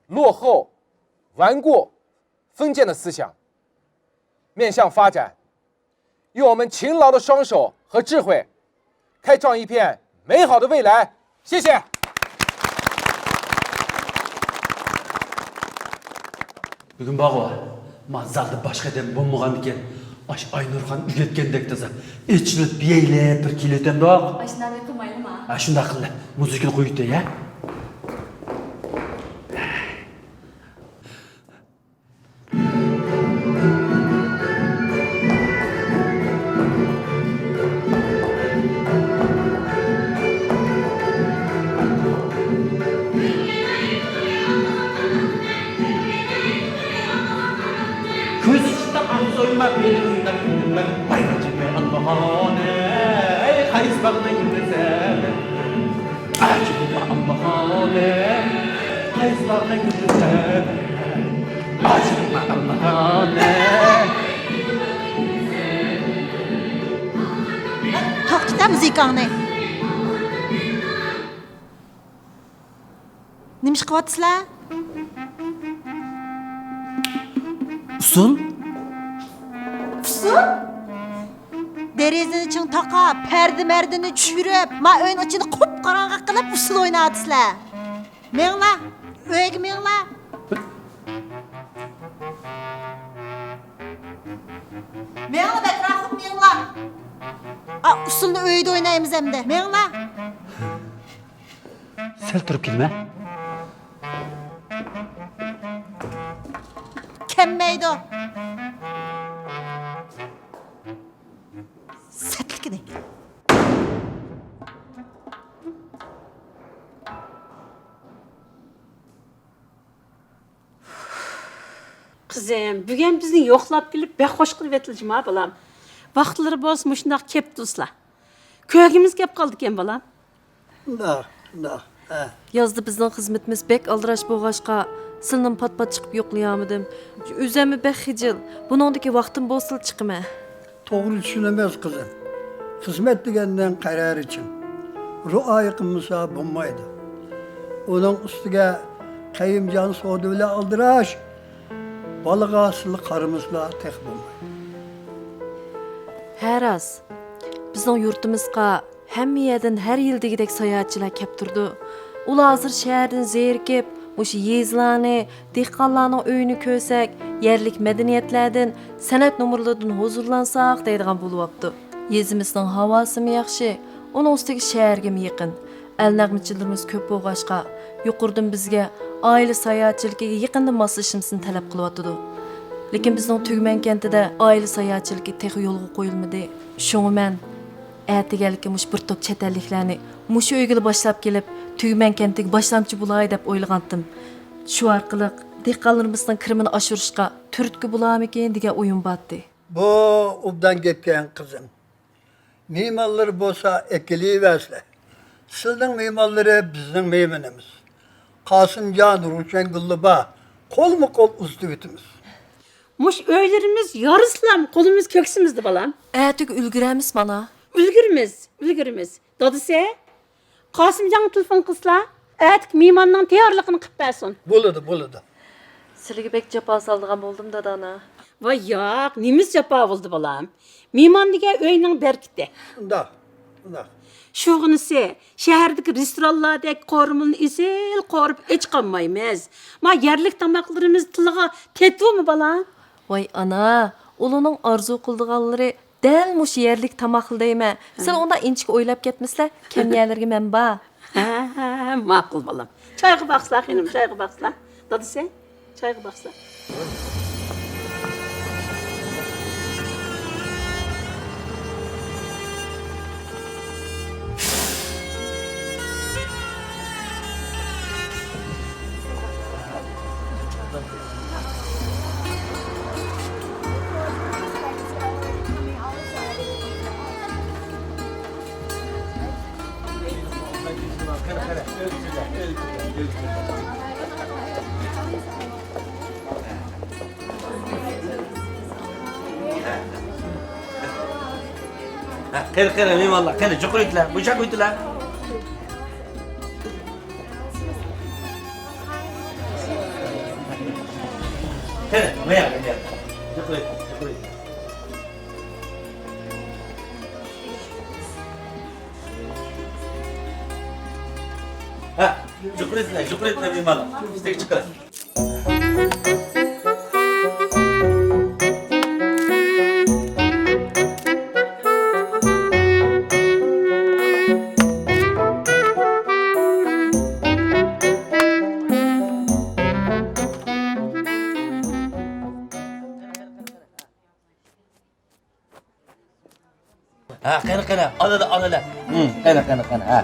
落后、顽固、封建的思想，面向发展，用我们勤劳的双手和智慧，开创一片美好的未来。谢谢。 بۈگۈن بارغۇ، ما زالدا باشقا ئادەم بولمىغاندىكىن، ئاشۇ ئاينۇرخان ئۆگەتكەندەك تازا ئېچىلىپ يەيلەپ بىر كېلىۋېتەمدۇق. ئاشۇنداق قىلمايلىما؟ ھە، شۇنداق قىللى. مۇزىكىنى قويۇۋېتەي، ھە؟ 同 مەن بىلمەم، بىلمەم، ۋاي ئەجەب ئاللىخانە، ئەي قايسى باغنىڭ گۈلى سەن؟ ئەجەب ئاللىخانە، قايسى باغنىڭ گۈلى سەن؟ ئەجەب ئاللىخانە. توختىتە مۇزىكاڭنى. نېمە ئىش قىلىۋاتىسىلەر؟ ئۇسسۇل؟ ئۇسسۇل؟ دېرىزىنى چىڭ تاقاپ، پەردە-مەردىنى چۈشۈرۈپ، ما ئۆينىڭ ئىچىنى قۇپقاراڭغۇ قىلىپ ئۇسسۇل ئويناۋاتىسىلەر. مېڭىڭلار، ئۆيگە مېڭىڭلار. مېڭىڭلار، بەكرەك قىلىپ مېڭىڭلار. ئا، ئۇسسۇلنى ئۆيدە ئوينايمىز ئەمدى. مېڭىڭلار. سەل تۇرۇپ كېلىمەن. كەممەيدۇ. سەتلىكىنى. قىزىم، بۈگۈن بىزنى يوقلاپ كېلىپ بەك خوش قىلىۋېتىلدى جۇما بالام. ۋاقىتلىرى بولسا مۇشۇنداق كەپ تۇرسىلا. كۆرگۈمىز كەپ قالدىكەن بالام. شۇنداق، شۇنداق، ھە. يازدا بىزنىڭ خىزمىتىمىز بەك ئالدىراش بولغاچقا، سىلىنىمۇ پات-پات چىقىپ يوقلىيالمىدىم. ئۆزۈممۇ بەك خىجىل. بۇنىڭدىكى ۋاقتىم بولسىلا چىقىمەن. توغرا چۈشىنىمىز، قىزىم. خىزمەت دېگەننىڭ قەرەلى چىڭ. رىئايە قىلمىسا بولمايدۇ. ئۇنىڭ ئۈستىگە قېيۇمجان سودا بىلەن ئالدىراش. بالىغا سىلى قارىمىسىلا تېخى بولمايدۇ. ھە، راست. بىزنىڭ يۇرتىمىزغا ھەممە يەردىن ھەر يىل دېگۈدەك ساياھەتچىلەر كەپ تۇرىدۇ. ئۇلار ھازىر شەھەردىن زېرىكىپ، مۇشۇ يېزىلارنى، دېھقانلارنىڭ ئۆيىنى كۆرسەك، يەرلىك مەدەنىيەتلەردىن، سەنئەت نومۇرلىرىدىن ھۇزۇرلانساق دەيدىغان بولۇۋاپتۇ. يېزىمىزنىڭ ھاۋاسىمۇ ياخشى، ئۇنىڭ ئۈستىگە شەھەرگىمۇ يېقىن. ئەلنەغمىچىلىرىمىز كۆپ بولغاچقا، يۇقىرىدىن بىزگە ئائىلە ساياھەتچىلىكىگە يېقىندىن ماسلىشىمىزنى تەلەپ قىلىۋاتىدۇ. لېكىن بىزنىڭ تۈگمەن كەنتىدە ئائىلە ساياھەتچىلىكى تېخى يولغا قويۇلمىدى. شۇڭا مەن ئەتىگەنلىككە مۇشۇ بىر توپ چەت ئەللىكلەرنى مۇشۇ ئۆيگىلا باشلاپ كېلىپ، تۈگمەن كەنتىگە باشلامچى بولاي دەپ ئويلىغانتىم. شۇ ئارقىلىق دېھقانلىرىمىزنىڭ كىرىمىنى ئاشۇرۇشقا تۈرتكە بولارمىكىن دېگەن ئويۇم بارتى. بۇ ئوبدان گەپكەن، قىزىم. مېھمانلىرى بولسا ئەكېلىۋەرسىلە. سىلىنىڭ مېھمانلىرى بىزنىڭ مېھمىنىمىز. قاسىمجان، روشەنگۈللا بار. قولمۇ قول ئۇزىتىۋېتىمىز. مۇشۇ ئۆيلىرىمىز يارسىلام، قولىمىز كۆكسىمىزدە، بالام. ئەتىگە ئۈلگۈرەرمىز مانا. ئۈلگۈرىمىز، ئۈلگۈرىمىز. دادىسى، قاسىمجانغا تېلېفون قىلسىلا، ئەتىكى مېھماننىڭ تەييارلىقىنى قىلىپ بەرسۇن. بولىدۇ، بولىدۇ. سىلىگە بەك جاپا سالىدىغان بولدۇم، دادانا. ۋاي ياق، نېمىسى جاپا بولدى، بالام؟ مېھمان دېگەن ئۆينىڭ بەرىكىتى. شۇنداق، شۇنداق. شۇغىنىسى، شەھەردىكى رېستورانلاردەك قورۇمىنى ئېسىل قورۇپ ئېچ قالمايمىز. ما يەرلىك تاماقلىرىمىز تىلغا تېتىۋۇمۇ، بالام؟ ۋاي ئانا، ئۇلارنىڭ ئارزۇ قىلىدىغانلىرى دەل مۇشۇ يەرلىك تاماقلا دەيمەن. سىلەر ئۇنداق ئىنچىكە ئويلاپ كەتمىسىلە، كەم يەرلىرىگە مەن بار. ھە، ماقۇل بالام. چايغا باقسىلا خېنىم، چايغا باقسىلا. دادىسى، چايغا باقسىلا. ھە، قېنى، قېنى، مېھمانلار، قېنى، جۇقۇرۇۋېتىلە، بۇ چاق ئۆتۈلە. قېنى، مايا، مايا. جۇقۇرۇۋېتىلە، جۇقۇرۇۋېتىلە. ھە، جۇقۇرۇۋېتىلە، جۇقۇرۇۋېتىلە، مېھمانلار. ئۈستىگە چىقىڭ. ھە، قېنى، قېنى، ئالىلى، ئالىلى. ھىم، قېنى، قېنى، قېنى، ھە.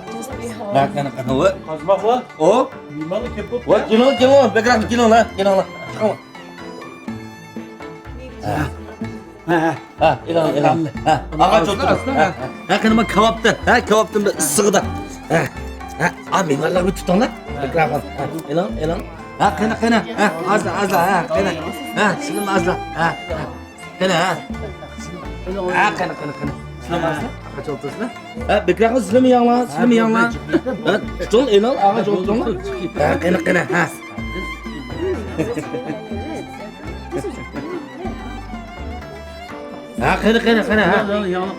ھە، قېنى، قېنى، ۋاي. قازماقلار. ئو. مېھمانلار كېلىپ بوپتۇ. ۋاي، كېلىڭلار، كېلىڭلار، بەكرەك كېلىڭلار، كېلىڭلار. چىقىڭلار. ھە. ھە، ھە. ھە، ئېلىڭ، ئېلىڭ. ھە، ئاغاچ ئولتۇرۇڭ. ھە، ھە. ھە، قېنى، مانا كاۋاپتىن. ھە، كاۋاپتىن بىر ئىسسىغىدا. ھە، ھە. ئا، مېھمانلارغا بىر تۇتۇڭلار. مىكروفون. ھە، ئېلىڭ، ئېلىڭ. ھە، قېنى، قېنى. ھە، ئازلا، ئازلا. ھە، قېنى. ھە، سىلىم ئازلا. ھە، ھە. قېنى، ھە. ھە، قېنى، قېنى، قېنى. سىلىم ئازلا. ئاغاچ ئولتۇرسىلا. ھە، بەكرەكمۇ سىلىم يەڭلار، سىلىم يەڭلار. ھە، تۇتۇڭ، ئېلىڭ، ئاغاچ ئولتۇرۇڭلار. ھە، قېنى، قېنى. ھە. ھە، قېنى، قېنى، قېنى، ھە.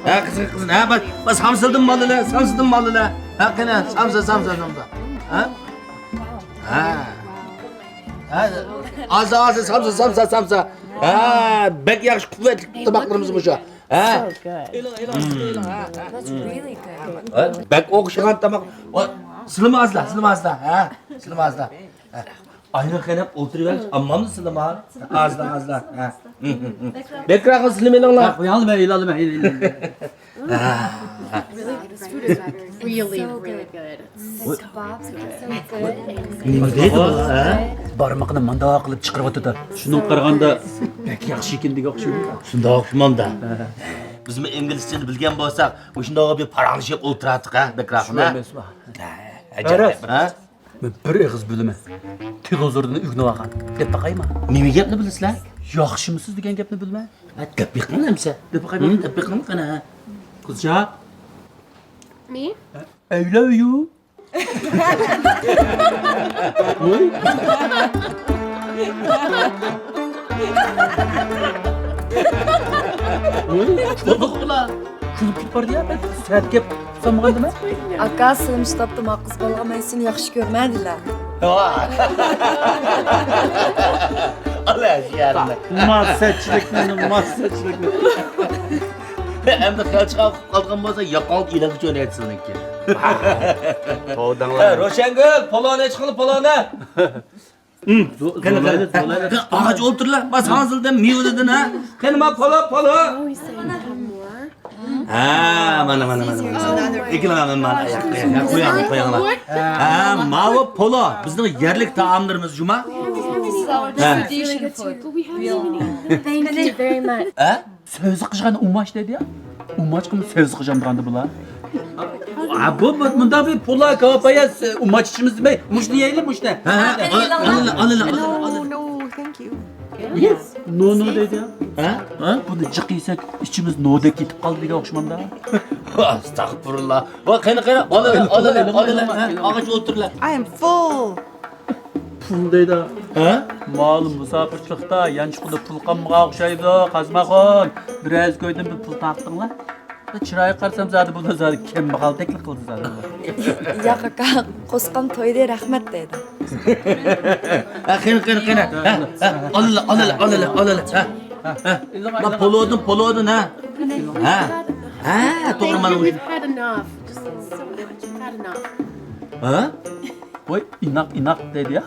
ھە، قىزىق، قىزىق. ھە، بس، بس، سامسىلدىم بالىلار، سامسىلدىم بالىلار. ھە، قېنى، سامسا، سامسا، سامسا. ھە؟ ھە. ھە، ئازا، ئازا، سامسا، سامسا، سامسا. ھە، بەك ياخشى، قۇۋۋەتلىك تاماقلىرىمىز مۇشۇ. ھە. So good. ئېلىڭ، ئېلىڭ، ئېلىڭ، ھە، ھە. That's really good. ھە، بەك ئوخشىغان تاماق. ۋاي، سىلىم ئازلا، سىلىم ئازلا. ھە، سىلىم ئازلا. ھە. ئاينۇر خېنىم ئولتۇرۇۋەر، ئاممامنى سىلىما. ئازلا، ئازلا. ھە. بەكرەك سىلىم ئېلىڭلار. ھە، قوياڭلار، مەن ئېلالىمەن، ئېلىڭ، ئېلىڭ. Really, really good. The kebabs are so good. نېمە دەيدۇ بۇ، ھە؟ بارمىقىنى مۇنداق قىلىپ چىقىرىۋاتىدۇ. شۇنىڭغا قارىغاندا بەك ياخشى ئىكەن دېگەن ئوخشايدۇ. شۇنداق ئوخشىمامدا؟ ھە. بىزمۇ ئىنگلىزچىنى بىلگەن بولساق، مۇشۇنداق بىر پاراڭلىشىپ ئولتۇراتتۇق، ھە، بەكرەك، ھە؟ ھە، ئەجەب. ھە؟ مەن بىر ئېغىز بىلىمەن. تېلېۋىزوردىن ئۆگىنىۋالغان. دەپ باقايما؟ نېمە گەپنى بىلىسىلەر؟ ياخشىمۇسىز دېگەن گەپنى بىلىمەن. ھە، دەپ بېقىڭ ئەمسە. دەپ باقايما؟ ھە، دەپ بېقىڭ قېنى، ھە. قىزچاق. Me? I love you. ۋوي. ۋوي. شۇنداق بولا. كۈلۈپ كېتىپ باردى يا، مەن سەت گەپ سالمىغاندىمەن. ئاكا، سىلىم شتابتا ما قىز بالىغا مەن سېنى ياخشى كۆرمەن دېلە. ۋاي. ئالا شىئارنى. ماسسەتچىلىكنى، ماسسەتچىلىكنى. ئەمدى خەلچىقى قالغان بولسا، ياقاڭدا ئىلانغا چۆرەيدۇ سېنىڭكى. توۋا دەڭلار. ھە، روشەنگۈل، پولونى چىقىڭلار، پولونى. قېنى، قېنى. ئاغاچ ئولتۇرلا، ما ساڭزىلدىن، مېۋىلىدىن، ھە. قېنى، ما پولو، پولو. ھە، مانا، مانا، مانا، مانا. ئېكىلىڭلار، مانا، قويۇڭلار، قويۇڭلار. ھە، ماۋۇ پولو، بىزنىڭ يەرلىك تائاملىرىمىز، جۇما. ھە. Thank you very much. ھە؟ سۆزى قىژغان ئۇماچ دەيدۇ يا. ئۇماچقىمۇ سۆزى قىژاندۇرغاندا بۇلار. ھە، بۇ، بۇ، مۇنداق بىر پۇلا كاۋاپايا، ئۇماچ ئىچىمىز دېمەي، مۇشۇنى يەيلى، مۇشۇنى. ھە، ھە، ئالىلى، ئالىلى، ئالىلى. No, no, thank you. نو، نو دەيدۇ يا. ھە؟ ھە؟ بۇنى جىق يېسەك، ئىچىمىز نودەك كېتىپ قالدى دېگەن ئوخشىمامدا. ئەستەغپۇرۇللا. ۋاي، قېنى، قېنى، ئالىلى، ئالىلى، ئالىلى. ھە، ئاغاچ ئولتۇرلا. I am full. پۇل دەيدۇ. ھە؟ مالۇم مۇساپىرچىلىقتا يانچۇقىدا پۇل قالمىغان ئوخشايدۇ، قازماخۇن. بىرەرسى كويدىن بىر پۇل تارتتىڭلار. بىر چىرايىغا قارىسام زادى بۇ زادى كەمبەغالدەكلا قىلدى زادى. ياق ئاكا، قوسقان تويدى، رەھمەت دەيدۇ. ھە، قېنى، قېنى، قېنى. ھە، ھە. ئالىلى، ئالىلى، ئالىلى، ئالىلى. ھە، ھە. ما پولودىن، پولودىن، ھە. ھە. ھە، توغرا مانا. We've had enough. Just so much. We've had enough. ھە؟ ۋاي، ئىناق، ئىناق دەيدۇ يا.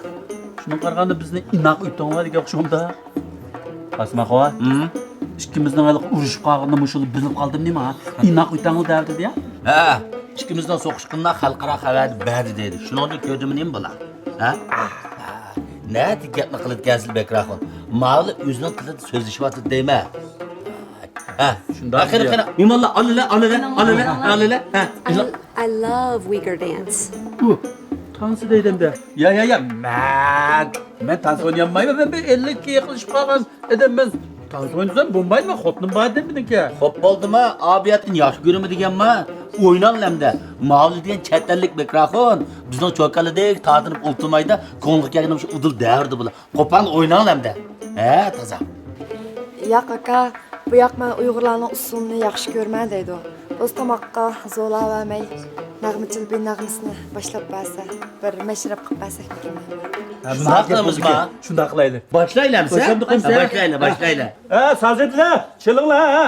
شۇنىڭغا قارىغاندا بىزنى ئىناق ئۆتۈڭلار دېگەن ئوخشىمامدا. قاسىم ئاخۇ. ھىم. ئىككىمىزنىڭ ھېلىقى ئۇرۇشۇپ قالغىنىنى مۇشۇلا بىلىپ قالدىم نېمە؟ ئىناق ئۆتەڭلار دەۋاتىدۇ يا. ھە، ئىككىمىزنىڭ سوقۇشقىنىلا خەلقئارا خەۋەردە بەردى دەيدۇ. شۇنىڭدىن كۆردۈممۇ نېمە بۇلار؟ ھە؟ نەدە گەپنى قىلىدىكەنسىلەر بەكرەخۇن؟ ماۋۇلار ئۆزىنىڭ تىلىدا سۆزلىشىۋاتىدۇ دەيمەن. ھە. شۇنداق. قېنى، قېنى. مېھمانلار، ئالىلە، ئالىلە، ئالىلە، ئالىلە. ھە. I, I love Uyghur dance. ئۇ، تانسا دەيدۇ ئەمدى. يا، يا، يا، مەن، مەن تانسا ئوينىيالمايمەن. مەن بىر ئەللىككە يېقىنلىشىپ قالغان ئادەممەن. تانسا ئوينىسام بولمايدۇ، خوتۇنۇم بار ئىدى مېنىڭكى. خوپ بولدىما، ئابىيەتتىن ياخشى كۆرىمەن دېگەنما. ئويناڭلار ئەمدى. ماۋۇلى دېگەن چەت ئەللىك مىكروفون. بىزنىڭ چوكانلىدەك تارتىنىپ ئولتۇرمايدۇ. كۆڭلىگە كەلگەن مۇشۇ ئۇدۇل دەۋرىدە بۇلار. قوپال ئويناڭلار ئەمدى. ھە، تازا. ياق، ئاكا، بۇ ياق مەن ئۇيغۇرلارنىڭ ئۇسسۇلىنى ياخشى كۆرمەن دەيدۇ. ئۆز تاماققا زورلاۋەرمەي، نەغمىچىلەر بىر نەغمىسىنى باشلاپ بەرسە، بىر مەشرەپ قىلىپ بەرسەكمىكىن دەيمەن. شۇنداق قىلىمىزما؟ شۇنداق قىلايلى. باشلايلى ئەمسە؟ باشلايلى، باشلايلى. ھە، سازەندىلەر، چېلىڭلار، ھە.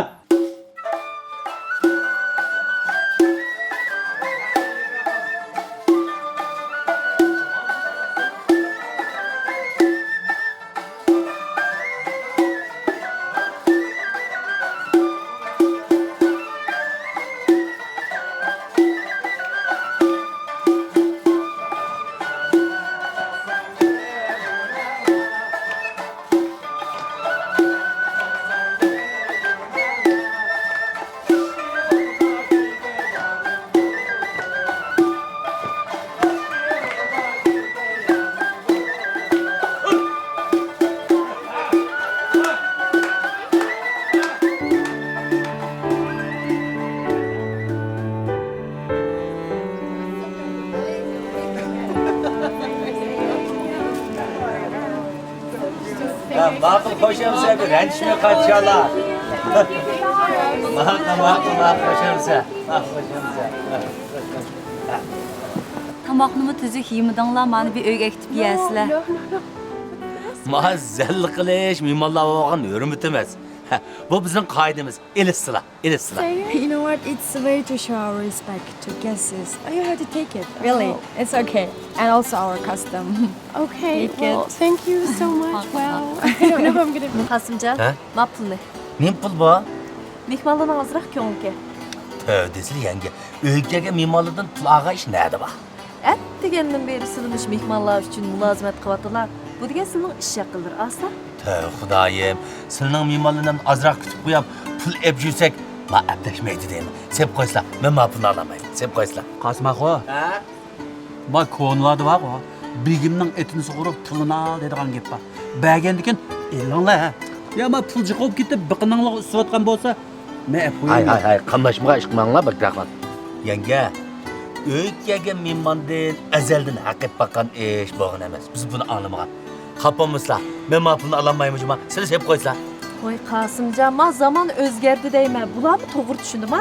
ماقۇل، خوش ئەمىسە، بىر رەنجىشمەي قايتىشالا. ماقۇل، ماقۇل، ماقۇل، خوش ئەمىسە. ماقۇل، خوش ئەمىسە. تاماقنىمۇ تۈزۈك يېمىدىڭلار، مانا بىر ئۆيگە ئەكېتىپ يەسىلەر. ما زەللە قىلىش مېھمانلارغا بولغان ھۆرمىتى ئەمەس. ھە، بۇ بىزنىڭ قائىدىمىز. ئېلىشسىلا، ئېلىشسىلا. You know what? It's a way to show our respect to guests. Oh, you have to take it. Really? Oh. It's okay. And also our custom. Okay, take it. Well, thank you so much. Wow. I don't know if I'm gonna قاسىمجان، ھە؟ ما پۇلنى. نېمە پۇل بۇ؟ مېھمانلارنىڭ ئازراق كۆڭلىكى. تۆۋە دېسىلە يەڭگە. ئۆيگە كەلگەن مېھمانلاردىن پۇل ئالغان ئىش نەدە بار؟ ئەتىگەندىن بېرى سىلىمۇ شۇ مېھمانلار ئۈچۈن مۇلازىمەت قىلىۋاتىلا. بۇ دېگەن سىلىنىڭ ئىش ھەققىلىرى ئاستا. تۆۋە خۇدايىم، سىلىنىڭ مېھمانلىرىنى ئازراق كۈتۈپ قويام، پۇل ئېلىپ يۈرسەك، ما ئەپلەشمەيدۇ دەيمەن. سېلىپ قويسىلا، مەن ما پۇلنى ئالالمايمەن. سېلىپ قويسىلا. قاسىم ئاخۇ. ھە؟ ما كونىلاردا بارغۇ، بېگىمنىڭ ئېتىنى سۇغۇرۇپ پۇلىنى ئال دەيدىغان گەپ بار. بەرگەندىكىن ئېلىڭلار ھە. يا ما پۇل جىق بولۇپ كېتىپ بېقىنىڭلارغا ئۈسۈۋاتقان بولسا، مەن ئەپۇ ھاي، ھاي، ھاي، قاملاشمىغان ئىش قىلماڭلار، بىر قاقلان. يەڭگە، ئۆيگە كەلگەن مېھماندىن ئەزەلدىن ھەق ئېلىپ باققان ئىش بولغان ئەمەس. بىز بۇنى ئاڭلىمىغان. خاپا بولمىسىلا، مەن ما پۇلنى ئالالمايمەن جۇما. سىلەر سېلىپ قويسىلا. ۋاي قاسىمجان، ما زامان ئۆزگەردى دەيمەن. بۇلارمۇ توغرا چۈشىنىدۇ. ما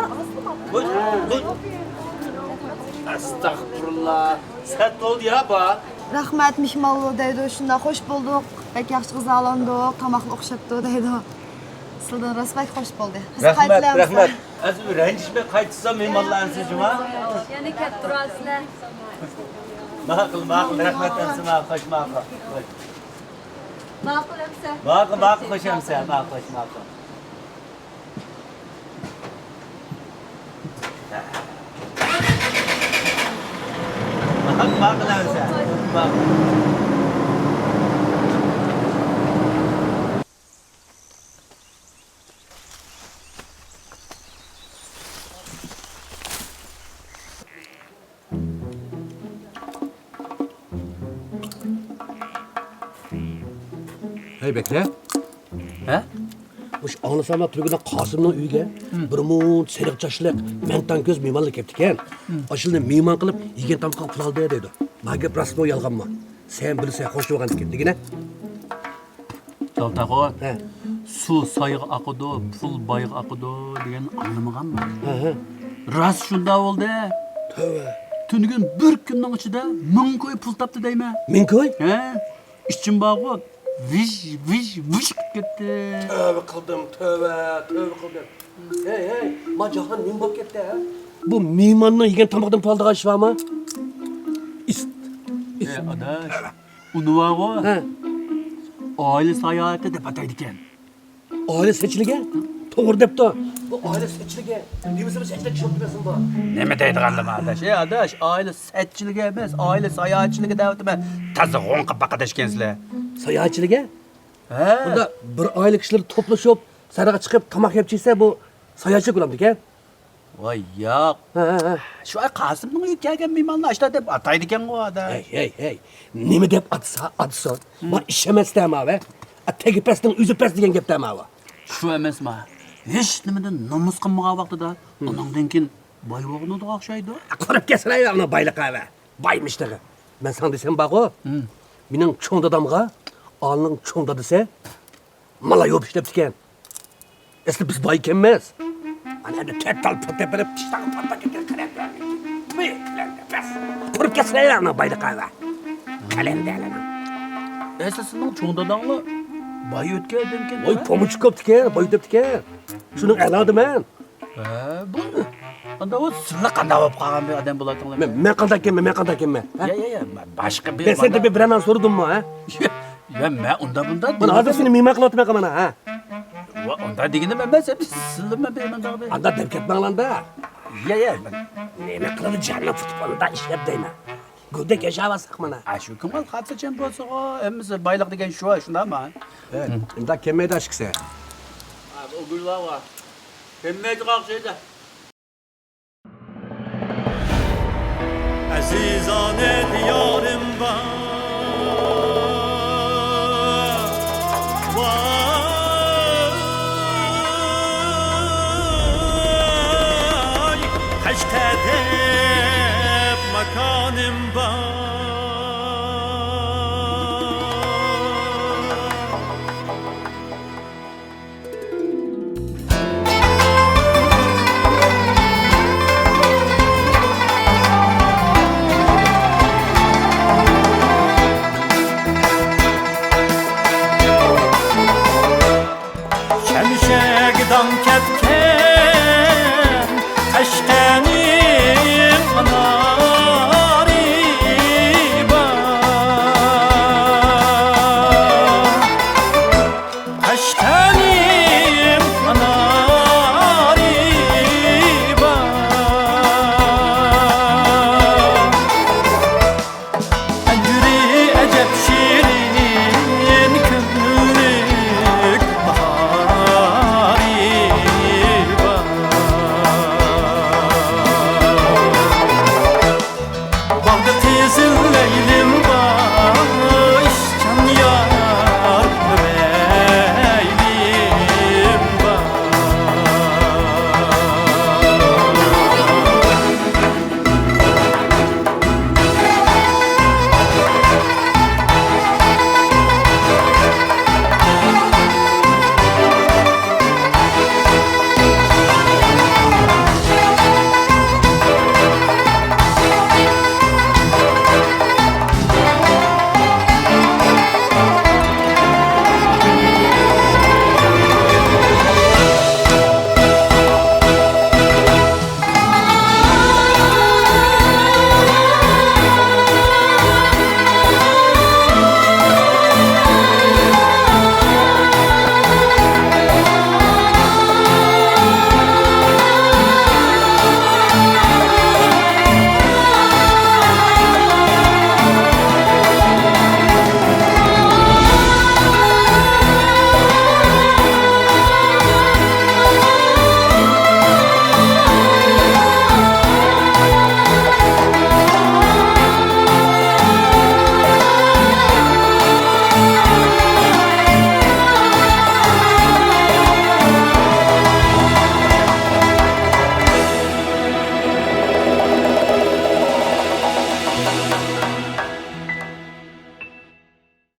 ئەستەغپۇرۇللا. سەت بولدى يا با. رەھمەت، مېھمانلار دەيدۇ، شۇنداق خوش بولدۇق، بەك ياخشى غىزالاندۇق، تاماقلار ئوخشاپتۇ دەيدۇ. سىلىدىن راست بەك خوش بولدى. بىز رەھمەت، قايتىلامىز. رەھمەت. ئەزىز رەنجىشمەي قايتسا مېھمانلارنى جۇما. يەنە كەپ تۇرارسىلەر. ماقۇل، ماقۇل، رەھمەت ئەمسە، ماقۇل، خوش، ماقۇل. خوش. ماقۇل ئەمسە. ماقۇل، ماقۇل، خوش ئەمسە، ماقۇل، خوش، ماقۇل. ماقۇل، ماقۇل ئەمسە. ماقۇل. ھەي، بەكرى. ھە؟ مۇشۇ ئاڭلىساملا تۈرگىدە قاسىمنىڭ ئۆيىگە بىر مۇنچە سېرىق چاچلىق، مەنتان كۆز مېھمانلار كەپتىكەن. ئاشۇلارنى مېھمان قىلىپ يېگەن تامىقىغا پۇل ئالدى دەيدۇ. ما گەپ راستمۇ، يالغانمۇ؟ سەن بىلىسەن، خوش بولغاندىكىن دېگىنە. سۇلتانغۇ، ھە. سۇ سايغا ئاقىدۇ، پۇل بايغا ئاقىدۇ دېگەننى ئاڭلىمىغانمۇ؟ ھە، ھە. راست شۇنداق بولدى. تۆۋە. تۈنۈگۈن بىر كۈننىڭ ئىچىدە مىڭ كوي پۇل تاپتى دەيمەن. مىڭ كوي؟ ھە. ئىچىم بارغۇ، ۋىژ، ۋىژ، ۋىژ قىلىپ كەتتى. تۆۋە قىلدىم، تۆۋە، تۆۋە قىلدىم. ھەي، ھەي، ما جاھان نېمە بولۇپ كەتتى، ھە؟ بۇ مېھماننىڭ يېگەن تامىقىدىن پۇل ئالىدىغان ئىش بارمۇ؟ ئىست، ئىست. ئەي، ئاداش، ئۇنى بارغۇ. ھە. ئائىلە ساياھىتى دەپ ئاتايدىكەن. ئائىلە سەتچىلىكى؟ توغرا دەپتۇ. بۇ ئائىلە سەتچىلىكى. دېمىسىمۇ سەتچىلىك چۈشىنىپ تۇرماسمۇ بۇ؟ نېمە دەيدىغاندىما ئاداش؟ ئەي ئاداش، ئائىلە سەتچىلىكى ئەمەس، ئائىلە ساياھەتچىلىكى دەۋاتىمەن. تازا غوڭقا باقىداشكەنسىلەر. ساياھەتچىلىكى؟ ھە. بۇندا بىر ئائىلە كىشىلىرى توپلىشىپ، سەھراغا چىقىپ تاماق يەپ چىقسا، بۇ ساياھەتچىلىك بولامدىكەن؟ ۋاي ياق. ھە، ھە، ھە. شۇ ئاي قاسىمنىڭ ئۆيىگە كەلگەن مېھمانلار ئاشۇنداق دەپ ئاتايدىكەنغۇ ئاداش. ھەي، ھەي، ھەي. نېمە دەپ ئاتىسا ئاتىسۇن. ما ئىش ئەمەس دەما ۋە. ئا، تېگى پەسنىڭ ئۆزى پەس دېگەن گەپ دەما ۋە. شۇ ئەمەسما. ھېچ نېمىدىن نومۇس قىلمىغان ۋاقتىدا ئۇنىڭدىن كېيىن باي بولغىنىغا ئوخشايدۇ. قۇرۇپ كەتسىلە ئۇنىڭ بايلىقى ۋە. بايمىش تېخى. مەن ساڭا دېسەم بارغۇ. مېنىڭ چوڭ دادامغا ئالىنىڭ چوڭ دادىسى مالا يوپ ئىشلەپتىكەن. ئەسلى بىز باي ئىكەنمىز. ئانا ئەمدى تۆت تال پۇل تېپىلىپ، ئىشتاغا پاتلاپ كەتكەن قەلەندەرنىڭ. ۋىي، قەلەندەر، بەس. قۇرۇپ كەتسىلەيلا ئانا بايلىقى ۋە. قەلەندەرلەرنىڭ. ئەسلى سىزنىڭ چوڭ داداڭلار باي ئۆتكەن ئادەمكەن. ۋاي، پومۇچ كۆپتىكەن، باي ئۆتۈپتىكەن. شۇنىڭ ئەلا دېمەن. ھە، بۇ. ئاندا ئۇ سىللا قانداق بولۇپ قالغان بىر ئادەم بولاتتىڭلار؟ مەن، مەن قانداق ئىكەنمەن، مەن قانداق ئىكەنمەن، ھە؟ يا، يا، يا، باشقا بىر. مەن سەندىن بىر، بىرەرنى سورىدىممۇ، ھە؟ يا، مەن ئۇندا بۇندا. مانا ھازىر سېنى مېھمان قىلىۋاتىمەن مانا، ھە؟ ۋا، ئۇندا دېگىنىم ئەمەس، ئەمدى سىللا مەن بىر مۇنداق بىر. ئاندا دەپ كەتمەڭلار ئاندا. يا، يا، مەن. نېمە قىلىدۇ جاننى تۇتۇپ ئاندا ئىشلەپ دەيمەن. گۈلدەك ياشاۋاتساق مانا. ئاشۇ كۆڭۈل خاتىرجەم بولسىغۇ، ھەممىسى بايلىق دېگەن شۇ، شۇنداقمۇ؟ ھە، ئۇنداق كەلمەيدۇ ئاشۇكىسى. ھە، ئۇ گۈل بارغۇ. كەلمەيدىغان ئوخشايدۇ. ئەزىزانە دىيارىم بار، ۋاي، قەشقەر دەپ ماكانىم بار.